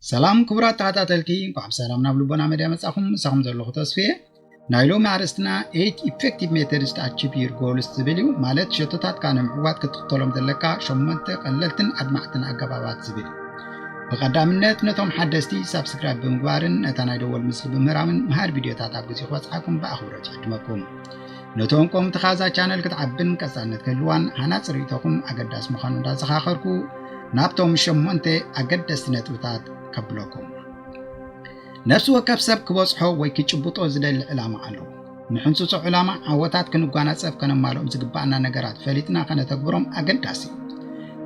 ሰላም ክቡራት ተኸታተልቲ፣ እንኳዕ ብሰላም ናብ ልቦና መድያ መጻኹም። ምሳኹም ዘለኹ ተስፍየ። ናይ ሎሚ ኣርእስትና eight effective methods to achieve your goals ዝብል እዩ። ማለት ሸቶታትካ ንምዕዋት ክትኽተሎም ዘለካ ሸሞንተ ቀለልትን ኣድማዕትን ኣገባባት ዝብል እዩ። ብቐዳምነት ነቶም ሓደስቲ ሳብስክራይብ ብምግባርን ነታ ናይ ደወል ምስሊ ብምህራምን መሃር ቪድዮታት ኣብ ግዜ ክበጽሓኩም ብኣኽብሮት ይዕድመኩም። ነቶም ኮምትኻ እዛ ቻነል ክትዓብን ቀጻልነት ክህልዋን ሃናጺ ርእይቶኹም ኣገዳሲ ምዃኑ እንዳዘኻኸርኩ ናብቶም ሸሞንተ ኣገደስቲ ነጥብታት ከብለኩም። ነፍሲ ወከፍ ሰብ ክበጽሖ ወይ ክጭብጦ ዝደሊ ዕላማ ኣለዎ። ንሕንጽጾ ዕላማ ዓወታት ክንጓናጸፍ ከነማልኦም ዝግባኣና ነገራት ፈሊጥና ከነተግብሮም ኣገዳሲ እዩ።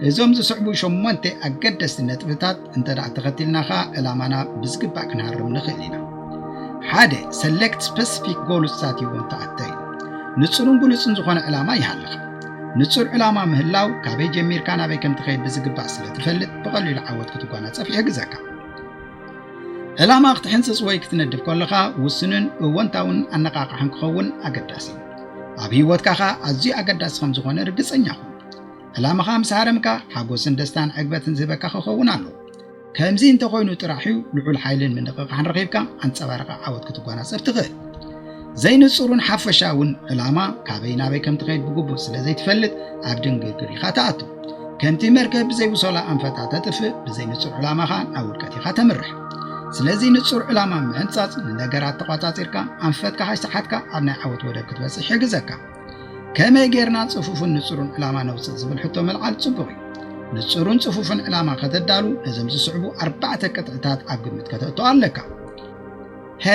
እዞም ዝስዕቡ ሸሞንተ ኣገደስቲ ነጥብታት እንተ ደኣ ተኸቲልና ኸኣ ዕላማና ብዝግባእ ክንሃርም ንኽእል ኢና። ሓደ፣ select specific goals that you want to attain። ንጹርን ግሉጽን ዝኾነ ዕላማ ይሃልኻ። ንጹር ዕላማ ምህላው ካበይ ጀሚርካ ናበይ ከም ትኸይድ ብዝግባእ ስለ ትፈልጥ ብቐሊሉ ዓወት ክትጓናጸፍ ይሕግዘካ። ዕላማ ክትሕንጽጽ ወይ ክትነድፍ ከለኻ ውሱንን እወንታውን ኣነቓቓሕን ክኸውን ኣገዳሲ እዩ። ኣብ ህይወትካ ኸኣ ኣዝዩ ኣገዳሲ ከም ዝኾነ ርግጸኛ ኹን። ዕላማኻ ምስ ሃረምካ ሓጎስን ደስታን ዕግበትን ዝህበካ ክኸውን ኣለዎ። ከምዚ እንተኾይኑ ጥራሕ እዩ ልዑል ሓይልን ምንቕቓሕን ረኺብካ ኣንጸባሪቓ ዓወት ክትጓናጸፍ ትኽእል። ዘይንጹርን ሓፈሻውን ዕላማ ካበይ ናበይ ከም ትኸይድ ብግቡእ ስለ ዘይትፈልጥ ኣብ ድንግርግር ኢኻ ትኣቱ። ከምቲ መርከብ ብዘይ ቡሶላ ኣንፈታ ተጥፍእ ብዘይ ንጹር ዕላማ ኸኣ ናብ ውድቀት ኢኻ ተምርሕ። ስለዚ ንጹር ዕላማ ምሕንጻጽ ንነገራት ተቋጻጺርካ ኣንፈትካ ከይሰሓትካ ኣብ ናይ ዓወት ወደብ ክትበጽሕ ይሕግዘካ። ከመይ ጌርና ጽፉፍን ንጹርን ዕላማ ነውጽእ ዝብል ሕቶ ምልዓል ጽቡቕ እዩ። ንጹርን ጽፉፍን ዕላማ ከተዳሉ ነዞም ዝስዕቡ ኣርባዕተ ቅጥዕታት ኣብ ግምት ከተእቶ ኣለካ። ሀ፣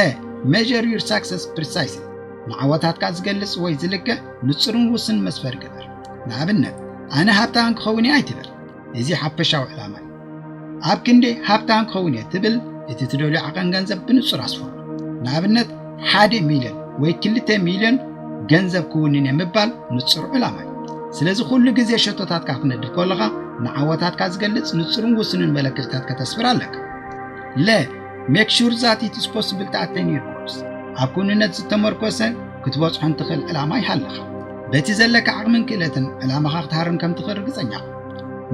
measure your success precisely። ንዓወታትካ ዝገልጽ ወይ ዝልክዕ ንጹርን ውሱን መስፈሪ ግበር። ንኣብነት ኣነ ሃብታም ክኸውን እየ ኣይትበል። እዚ ሓፈሻዊ ዕላማ እዩ። ኣብ ክንደይ ሃብታም ክኸውን እየ ትብል እቲ ትደልዮ ዓቐን ገንዘብ ብንጹር ኣስፍሮ። ንኣብነት ሓደ ሚልዮን ወይ ክልተ ሚልዮን ገንዘብ ክውንን እየ ምባል ንጹር ዕላማ እዩ። ስለዚ ኩሉ ግዜ ሸቶታትካ ክትነድፍ ከለኻ ንዓወታትካ ዝገልጽ ንጹርን ውሱንን መለክዕታት ከተስፍር ኣለካ። ለ፣ make sure that it is possible to attain your goals። ኣብ ክውንነት ዝተመርኮሰ ክትበጽሖ እንትኽእል ዕላማ ይሃልኻ። በቲ ዘለካ ዓቕምን ክእለትን ዕላማኻ ክትሃርም ከም ትኽእል ርግጸኛ ኹን።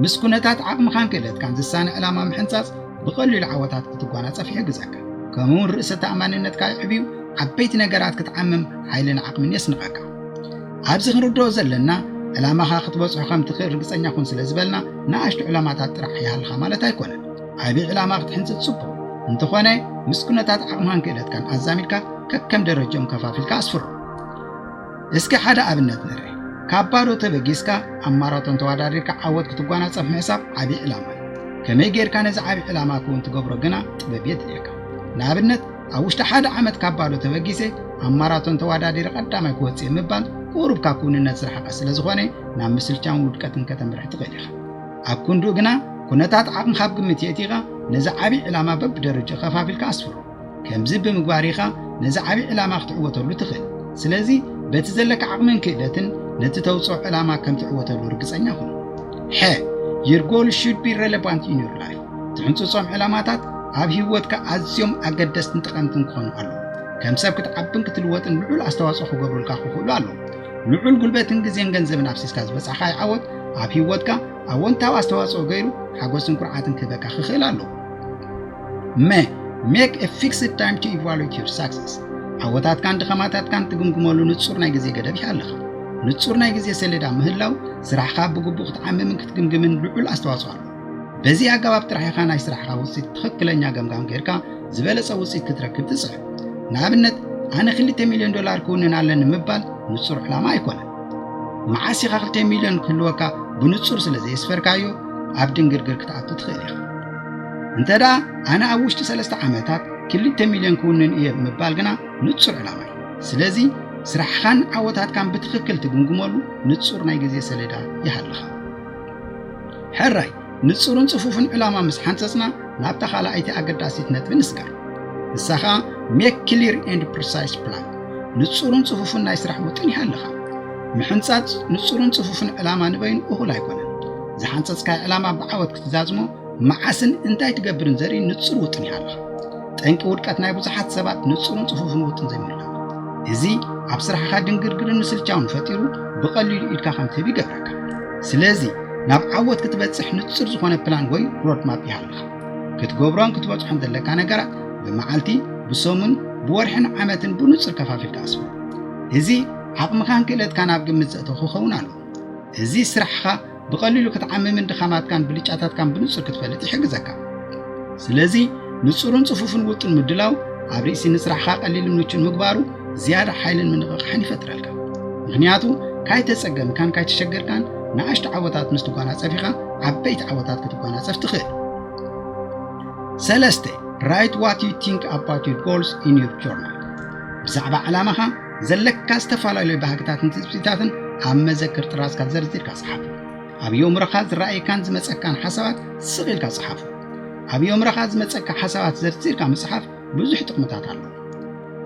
ምስ ኩነታት ዓቕምኻን ክእለትካን ዝሳነ ዕላማ ምሕንጻጽ ብቐሊሉ ዓወታት ክትጓናጸፍ ይሕግዘካ። ከምኡውን ርእሰ ተኣማንነትካ የዕብዩ፣ ዓበይቲ ነገራት ክትዓምም ሓይልን ዓቕምን የስንቐካ። ኣብዚ ክንርድኦ ዘለና ዕላማኻ ክትበጽሖ ከም ትኽእል ርግጸኛ ኹን ስለ ዝበልና ንኣሽቱ ዕላማታት ጥራሕ ይሃልኻ ማለት ኣይኮነን። ዓቢ ዕላማ ክትሕንጽጽ ጽቡቕ እንተኾነ ምስ ኩነታት ዓቕምኻን ክእለትካን ኣዛሚድካ ከከም ደረጃኦም ከፋፊልካ ኣስፍሮ። እስኪ ሓደ ኣብነት ንርኢ። ካብ ባዶ ተበጊስካ ኣብ ማራቶን ተወዳዲርካ ዓወት ክትጓናጸፍ ምሕሳብ ዓቢ ዕላማ እዩ። ከመይ ጌርካ ነዚ ዓቢ ዕላማ ክውን ትገብሮ ግና ጥበብ የድልየካ። ንኣብነት ኣብ ውሽጢ ሓደ ዓመት ካብ ባዶ ተበጊሰ ኣብ ማራቶን ተወዳዲረ ቀዳማይ ክወጽእ እየ ምባል ቁሩብ ካብ ክውንነት ዝረሓቐ ስለ ዝኾነ ናብ ምስልቻውን ውድቀትን ከተምርሕ ትኽእል ኢኻ። ኣብ ክንድኡ ግና ኩነታት ዓቕምኻ ኣብ ግምት የእቲኻ ነዚ ዓቢ ዕላማ በብደረጃኡ ከፋፊልካ ኣስፍሮ። ከምዚ ብምግባር ኢኻ ነዚ ዓቢ ዕላማ ክትዕወተሉ ትኽእል። ስለዚ በቲ ዘለካ ዓቕምን ክእለትን ነቲ ተውጽኦ ዕላማ ከም ትዕወተሉ ርግጸኛ ኩን። ሐ፣ your goal should be relevant in your life። ትሕንጽጾም ዕላማታት ኣብ ህይወትካ ኣዝዮም ኣገደስትን ጠቐምትን ክኾኑ ኣለዎም። ከም ሰብ ክትዓብን ክትልወጥን ልዑል ኣስተዋጽኦ ክገብሩልካ ክኽእሉ ኣለዎም። ልዑል ጉልበትን ግዜን ገንዘብን ኣፍሲስካ ዝበጻሕካዮ ዓወት ኣብ ህይወትካ ኣወንታዊ ኣስተዋጽኦ ገይሩ ሓጎስን ኩርዓትን ክህበካ ክኽእል ኣለዎ። መ፣ make a fixed time to evaluate your success። ዓወታትካን ድኸማታትካን ትግምግመሉ ንጹር ናይ ግዜ ገደብ ይሃልኻ። ንጹር ናይ ግዜ ሰሌዳ ምህላው ስራሕኻ ብግቡእ ክትዓምምን ክትግምግምን ልዑል ኣስተዋጽኦ ኣለዎ። በዚ ኣገባብ ጥራሕ ኢኻ ናይ ስራሕኻ ውጽኢት ትኽክለኛ ገምጋም ጌርካ ዝበለጸ ውጽኢት ክትረክብ ትጽዕር። ንኣብነት ኣነ ክልተ ሚልዮን ዶላር ክውንን ኣለኒ ምባል ንጹር ዕላማ ኣይኮነን። መዓስ ኢኻ ክልተ ሚልዮን ክህልወካ ብንጹር ስለ ዘየስፈርካዮ ኣብ ድንግርግር ክትኣቱ ትኽእል ኢኻ። እንተ ደኣ ኣነ ኣብ ውሽጢ ሰለስተ ዓመታት ክልተ ሚልዮን ክውንን እየ ምባል ግና ንጹር ዕላማ እዩ። ስለዚ ስራሕኻን ዓወታትካን ብትኽክል ትግምግመሉ ንጹር ናይ ግዜ ሰሌዳ ይሃልኻ። ሕራይ ንጹርን ጽፉፍን ዕላማ ምስ ሓንጸጽና ናብታ ካልኣይቲ ኣገዳሲት ነጥቢ ንስገር። ንሳ ኸኣ make clear and precise plan። ንጹርን ጽፉፍን ናይ ስራሕ ውጥን ይሃልኻ። ምሕንጻጽ ንጹርን ጽፉፍን ዕላማ ንበይኑ እኹል ኣይኮነን። ዝሓንጸጽካዮ ዕላማ ብዓወት ክትዛዝሞ መዓስን እንታይ ትገብርን ዘርኢ ንጹር ውጥን ይሃልኻ። ጠንቂ ውድቀት ናይ ብዙሓት ሰባት ንጹርን ጽፉፍን ውጥን ዘይምህላው። እዚ ኣብ ስራሕኻ ድንግርግርን ምስልቻውን ፈጢሩ ብቐሊሉ ኢድካ ከም ትህብ ይገብረካ። ስለዚ ናብ ዓወት ክትበጽሕ ንጹር ዝኾነ ፕላን ወይ ሮድማፕ ይሃልኻ። ክትገብሮን ክትበጽሖን ዘለካ ነገራት ብመዓልቲ፣ ብሰሙን፣ ብወርሕን ዓመትን ብንጹር ከፋፊልካ ኣስፍሮ። እዚ ዓቕምኻን ክእለትካን ኣብ ግምት ዘእተወ ክኸውን ኣለዎ። እዚ ስራሕኻ ብቐሊሉ ክትዓምምን ድኻማትካን ብልጫታትካን ብንጹር ክትፈልጥ ይሕግዘካ። ስለዚ ንጹርን ጽፉፍን ውጥን ምድላው ኣብ ርእሲ ንስራሕኻ ቀሊልን ምቹን ምግባሩ ዝያዳ ሓይልን ምንቕቓሕን ይፈጥረልካ። ምኽንያቱ ካይተጸገምካን ካይተሸገርካን ንኣሽቱ ዓወታት ምስ ትጓናጸፍ ኢኻ ዓበይቲ ዓወታት ክትጓናጸፍ ትኽእል። ሰለስተ፣ write what you think about your goals in your journal። ብዛዕባ ዕላማኻ ዘለካ ዝተፈላለዩ ባህግታትን ትጽቢታትን ኣብ መዘክር ጥራዝካ ዘርዚርካ ጽሓፍ። ኣብ የእምሮኻ ዝረኣየካን ዝመጸካን ሓሳባት ስቕ ኢልካ ጽሓፉ። ኣብ የእምሮኻ ዝመጸካ ሓሳባት ዘርዚርካ ምጽሓፍ ብዙሕ ጥቕምታት ኣለዎ።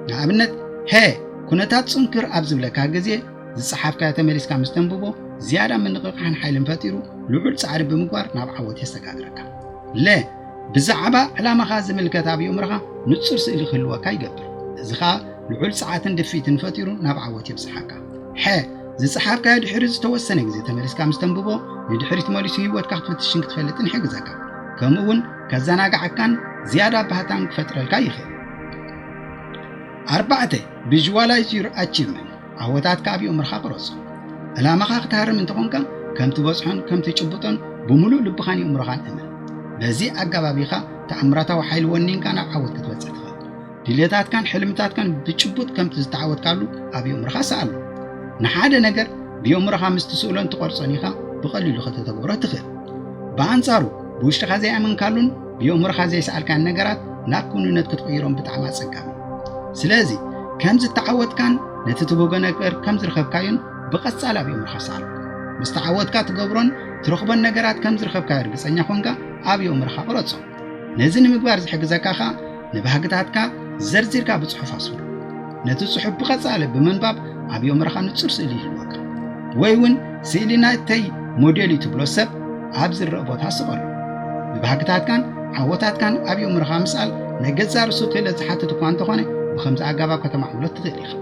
ንኣብነት፣ ሀ፣ ኩነታት ጽንክር ኣብ ዝብለካ ግዜ ዝጸሓፍካዮ ተመሊስካ ምስ ተንብቦ ዝያዳ ምንቕቓሕን ሓይልን ፈጢሩ ልዑል ጻዕሪ ብምግባር ናብ ዓወት የሰጋግረካ። ለ፣ ብዛዕባ ዕላማኻ ዝምልከት ኣብ የእምሮኻ ንጹር ስእሊ ክህልወካ ይገብር። እዚ ኸኣ ልዑል ጸዓትን ድፍኢትን ፈጢሩ ናብ ዓወት የብጽሓካ። ሐ፣ ዝጸሓፍካዮ ድሕሪ ዝተወሰነ ግዜ ተመሊስካ ምስ ተንብቦ፣ ንድሕሪት መሊሱ ህይወትካ ክትፍትሽን ክትፈልጥን ይሕግዘካ። ከምኡ እውን ከዘናግዓካን ዝያዳ ባህታን ክፈጥረልካ ይኽእል። ኣርባዕተ፣ visualize your achievement። ዓወታትካ ኣብ የእምሮኻ ቅረጾ። ዕላማኻ ክትሃርም እንተኾንካ፣ ከም ትበጽሖን ከም ትጭብጦን ብምሉእ ልብኻን የእምሮኻን እመን። በዚ ኣገባብ ኢኻ ተኣምራታዊ ሓይሊ ወኒንካ ናብ ዓወት ክትበጽሕ ትኽእል። ድልየታትካን ሕልምታትካን ብጭቡጥ ከምቲ ዝተዓወትካሉ ኣብ የእምሮኻ ሰኣሎ። ንሓደ ነገር ብየእምሮኻ ምስ ትስእሎን ትቐርጾን ኢኻ ብቐሊሉ ከተተግብሮ ትኽእል። ብኣንጻሩ፣ ብውሽጥኻ ዘይኣመንካሉን ብየእምሮኻ ዘይሰኣልካን ነገራት ናብ ክውንነት ክትቕይሮም ብጣዕሚ ኣጸጋሚ እዩ። ስለዚ፣ ከም ዝተዓወትካን ነቲ ትብህጎ ነገር ከም ዝረኸብካዮን ብቐጻሊ ኣብ የእምሮኻ ሰኣሎ። ምስ ተዓወትካ ትገብሮን ትረኽቦን ነገራት ከም ዝረኸብካዮ ርግጸኛ ኾንካ ኣብ የእምሮኻ ቅረጾ። ነዚ ንምግባር ዝሕግዘካ ኸኣ ንባህግታትካ ዘርዚርካ ብጽሑፍ ኣስፍሮ። ነቲ ጽሑፍ ብቐጻሊ ብምንባብ ኣብ የእምሮኻ ንጹር ስእሊ ይህልወካ። ወይ እውን ስእሊ ናተይ ሞዴል እዩ ትብሎ ሰብ ኣብ ዝረአ ቦታ ስቐሎ። ንባህግታትካን ዓወታትካን ኣብ የእምሮኻ ምስኣል ናይ ገዛእ ርእሱ ክእለት ዝሓትት እኳ እንተኾነ ብኸምዚ ኣገባብ ከተማዕብሎ ትኽእል ኢኻ።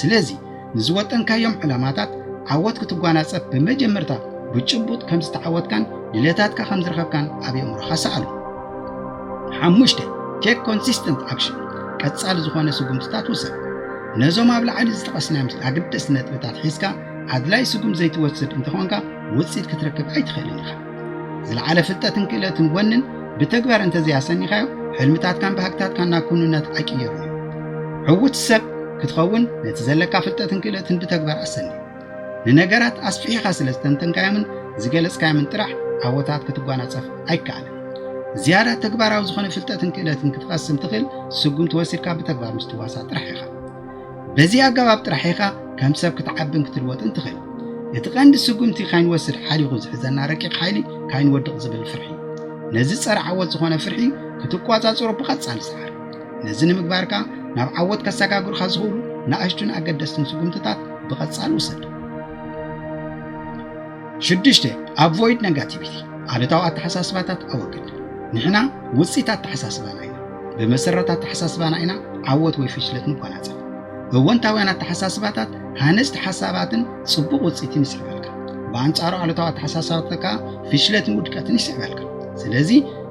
ስለዚ ንዝወጠንካዮም ዕላማታት ዓወት ክትጓናጸፍ ብመጀመርታ ብጭቡጥ ከም ዝተዓወትካን ድሌታትካ ከም ዝረኸብካን ኣብ የእምሮኻ ሰኣሎ። ሓሙሽተ፣ take consistent action፣ ቀጻሊ ዝኾነ ስጉምትታት ውሰድ። ነዞም ኣብ ላዕሊ ዝጠቐስናዮም ኣገደስቲ ነጥብታት ሒዝካ ኣድላይ ስጉም ዘይትወስድ እንተኾንካ ውጽኢት ክትረክብ ኣይትኽእልን ኢኻ። ዝለዓለ ፍልጠትን ክእለትን ወንን ብተግባር እንተዘይኣሰኒኻዮ፣ ሕልምታትካን ባህግታትካን ናብ ክውንነት ኣይቅየሩን እዮም። ዕዉት ሰብ ክትኸውን ነቲ ዘለካ ፍልጠትን ክእለትን ብተግባር ኣሰኒ። ንነገራት ኣስፊሕኻ ስለ ዝተንተንካዮምን ዝገለጽካዮምን ጥራሕ ዓወታት ክትጓናጸፍ ኣይከኣልን። ዝያዳ ተግባራዊ ዝኾነ ፍልጠትን ክእለትን ክትቐስም ትኽእል ስጉምቲ ወሲድካ ብተግባር ምስ ትዋሳእ ጥራሕ ኢኻ። በዚ ኣገባብ ጥራሕ ኢኻ ከም ሰብ ክትዓብን ክትልወጥን ትኽእል። እቲ ቀንዲ ስጉምቲ ካይንወስድ ሓሊኹ ዝሕዘና ረቂቕ ሓይሊ ካይንወድቕ ዝብል ፍርሒ እዩ። ነዚ ጸረ ዓወት ዝኾነ ፍርሒ ክትቋጻጸሮ ብቐጻሊ ሰዓር። ነዚ ንምግባር ከኣ ናብ ዓወት ከሰጋግሩኻ ዝኽእሉ ንኣሽቱን ኣገደስትን ስጉምትታት ብቐጻሊ ውሰድ። ሽዱሽተ፣ avoid negativity፣ ኣሉታዊ ኣተሓሳስባታት ኣወግድ። ንሕና ውጽኢት ኣተሓሳስባና ኢና። ብመሰረት ኣተሓሳስባና ኢና ዓወት ወይ ፍሽለት ንጓናጸፍ። እወንታውያን ኣተሓሳስባታት ሃነጽቲ ሓሳባትን ጽቡቕ ውጽኢትን ይስዕበልካ። ብኣንጻሩ ኣሉታዊ ኣተሓሳስባታት ከኣ ፍሽለትን ውድቀትን ይስዕበልካ። ስለዚ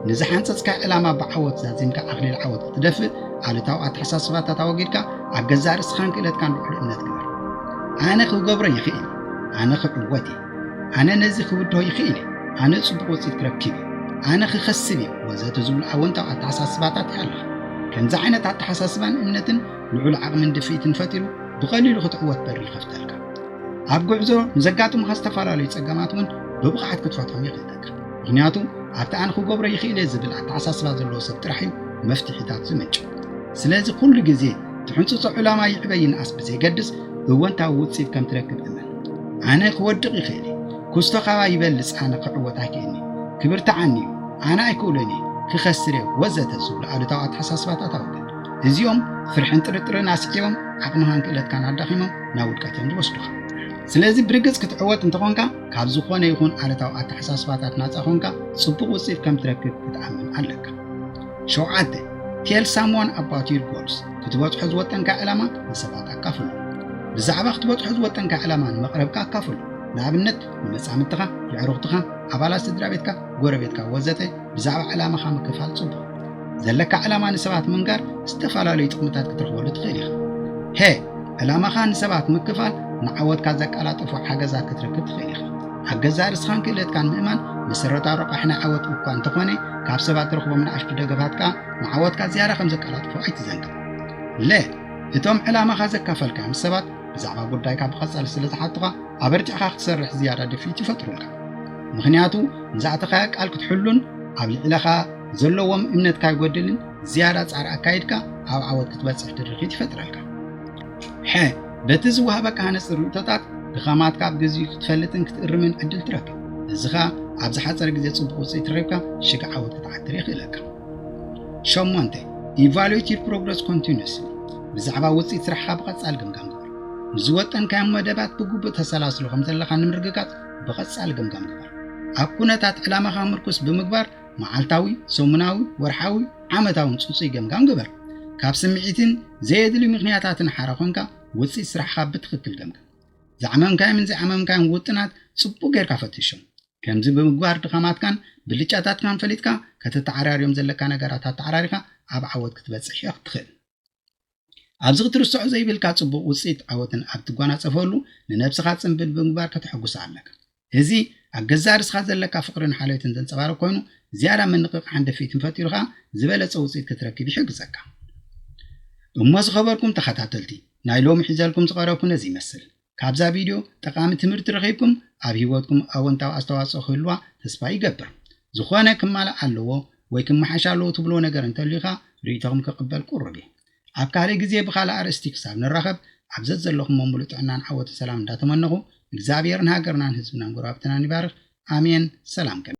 ንዝሓንጸጽካዮ ዕላማ ብዓወት ዛዚምካ ኣኽሊል ዓወት ክትደፍእ ኣሉታዊ ኣተሓሳስባታት ኣወጊድካ ኣብ ገዛእ ርእስኻን ክእለትካን ልዑል እምነት ግበር። ኣነ ክገብሮ ይኽእል እየ። ኣነ ክዕወት እየ። ኣነ ነዚ ክብድሆ ይኽእል እየ። ኣነ ጽቡቕ ውጽኢት ክረክብ እየ። ኣነ ክኸስብ እየ ወዘተ ዝብሉ ኣወንታዊ ኣተሓሳስባታት ይሃልኻ። ከምዚ ዓይነት ኣተሓሳስባን እምነትን ልዑል ዓቕምን ድፍኢትን ፈጢሩ ብቐሊሉ ክትዕወት በሪ ይኸፍተልካ። ኣብ ጉዕዞ ንዘጋጥሙኻ ዝተፈላለዩ ጸገማት እውን ብብቕዓት ክትፈትሖም የኽእለካ። ምኽንያቱ ኣብቲ ኣነ ክገብሮ ይኽእል እየ ዝብል ኣተሓሳስባ ዘለዎ ሰብ ጥራሕ እዩ መፍትሒታት ዝምንጭው። ስለዚ ኩሉ ግዜ ትሕንጽጾ ዕላማ ይዕበ ይንኣስ ብዘይገድስ እወንታዊ ውጽኢት ከም ትረክብ እመን። ኣነ ክወድቕ ይኽእል እየ። ኩስቶ ካባይ ይበልጽ፣ ኣነ ክዕወት ኣይክእልን'የ። ክብርትዓኒ እዩ። ኣነ ኣይክእሎን እየ። ክኸስር እየ ወዘተ ዝብሉ ኣሉታዊ ኣተሓሳስባታት ኣውግድ። እዚኦም ፍርሕን ጥርጥርን ኣስዒቦም ዓቕምኻን ክእለትካን ኣዳኺሞም ናብ ውድቀት እዮም ዝወስዱኻ። ስለዚ ብርግጽ ክትዕወት እንተኾንካ ካብ ዝኾነ ይኹን ኣሉታዊ ኣተሓሳስባታት ናጻ ኾንካ ጽቡቕ ውጽኢት ከም ትረክብ ክትኣምን ኣለካ። ሸውዓተ፣ tell someone about your goals። ክትበጽሖ ዝወጠንካ ዕላማ ንሰባት ኣካፍሎ። ብዛዕባ ክትበጽሖ ዝወጠንካ ዕላማ ንመቕረብካ ኣካፍሎ። ንኣብነት ንመጻምድትኻ፣ የዕሩኽትኻ፣ ኣባላት ስድራ ቤትካ፣ ጎረቤትካ ወዘተ ብዛዕባ ዕላማኻ ምክፋል ጽቡቕ። ዘለካ ዕላማ ንሰባት ምንጋር ዝተፈላለዩ ጥቕምታት ክትረኽበሉ ትኽእል ኢኻ። ሀ፣ ዕላማኻ ንሰባት ምክፋል ንዓወትካ ዘቀላጥፉ ሓገዛት ክትረክብ ትኽእል ኢኻ። ኣብ ገዛእ ርእስኻን ክእለትካን ምእማን መሰረታዊ ረቋሒ ናይ ዓወት እኳ እንተኾነ፣ ካብ ሰባት ትረኽቦም ንኣሽቱ ደገፋት ከኣ ንዓወትካ ዝያዳ ከም ዘቀላጥፉ ኣይትዘንግዕ። ለ፣ እቶም ዕላማኻ ዘካፈልካዮም ሰባት ብዛዕባ ጉዳይካ ብቐጻሊ ስለ ዝሓቱኻ፣ ኣበርቲዕካ ክትሰርሕ ዝያዳ ድፍኢት ይፈጥሩልካ። ምኽንያቱ ንዝኣተኻዮ ቃል ክትሕሉን ኣብ ልዕለኻ ዘለዎም እምነት ካይጎድልን ዝያዳ ጻዕሪ ኣካይድካ ኣብ ዓወት ክትበጽሕ ድርኺት ይፈጥረልካ። ሐ፣ በቲ ዝወሃበካ ሃነጽቲ ርእይቶታት ድኻማትካ ኣብ ግዚኡ ክትፈልጥን ክትእርምን ዕድል ትረክብ። እዚ ኸኣ ኣብ ዝሓጸረ ግዜ ጽቡቕ ውጽኢት ረኺብካ ሽግ ዓወት ክትዓትር የኽእለካ። ሸሞንተ፣ Evaluate your progress continuously። ብዛዕባ ውጽኢት ስራሕኻ ብቐጻሊ ገምጋም ግበር። ንዝወጠንካዮም መደባት ብግቡእ ተሰላስሎ ከም ዘለኻ ንምርግጋጽ ብቐጻሊ ገምጋም ግበር። ኣብ ኩነታት ዕላማኻ ምርኩስ ብምግባር መዓልታዊ፣ ሰሙናዊ፣ ወርሓዊ፣ ዓመታውን ጽጹይ ገምጋም ግበር። ካብ ስምዒትን ዘየድልዩ ምኽንያታትን ሓራ ኮንካ ውጽኢት ስራሕኻ ብትኽክል ገምግም። ዝዓመምካዮምን ዘይዓመምካዮን ውጥናት ጽቡቕ ጌርካ ፈትሾም። ከምዚ ብምግባር ድኻማትካን ብልጫታትካን ፈሊጥካ ከተተዓራርዮም ዘለካ ነገራት ኣተዓራሪኻ ኣብ ዓወት ክትበጽሕ ኢኻ ትኽእል። ኣብዚ ክትርስዖ ዘይብልካ ጽቡቕ ውጽኢት ዓወትን ኣብ ትጓናጸፈሉ ንነብስኻ ጽምብል ብምግባር ከተሐጉሳ ኣለካ። እዚ ኣብ ገዛእ ርእስኻ ዘለካ ፍቕርን ሓልዮትን ዘንጸባርቕ ኮይኑ ዝያዳ ምንቕቓሕን ድፍኢትን ፈጢሩ ኸኣ ዝበለጸ ውጽኢት ክትረክብ ይሕግዘካ። እሞ ዝኸበርኩም ተኸታተልቲ ናይ ሎሚ ሒዘልኩም ዝቐረብኩ ነዚ ይመስል። ካብዛ ቪድዮ ጠቓሚ ትምህርቲ ረኺብኩም ኣብ ህይወትኩም ኣወንታዊ ኣስተዋጽኦ ክህልዋ ተስፋ ይገብር። ዝኾነ ክማላእ ኣለዎ ወይ ክመሓሽ ኣለዎ ትብልዎ ነገር እንተልዩ ኸኣ ርእይቶኹም ክቕበል ቅሩብ እየ። ኣብ ካልእ ግዜ ብኻልእ ኣርእስቲ ክሳብ ንራኸብ ኣብ ዘዘለኹሞ ሙሉእ ጥዕናን ዓወትን ሰላም እንዳተመነኹ እግዚኣብሔር ንሃገርናን ህዝብናን ጎረባብትናን ይባርኽ። ኣሜን። ሰላም ከመይ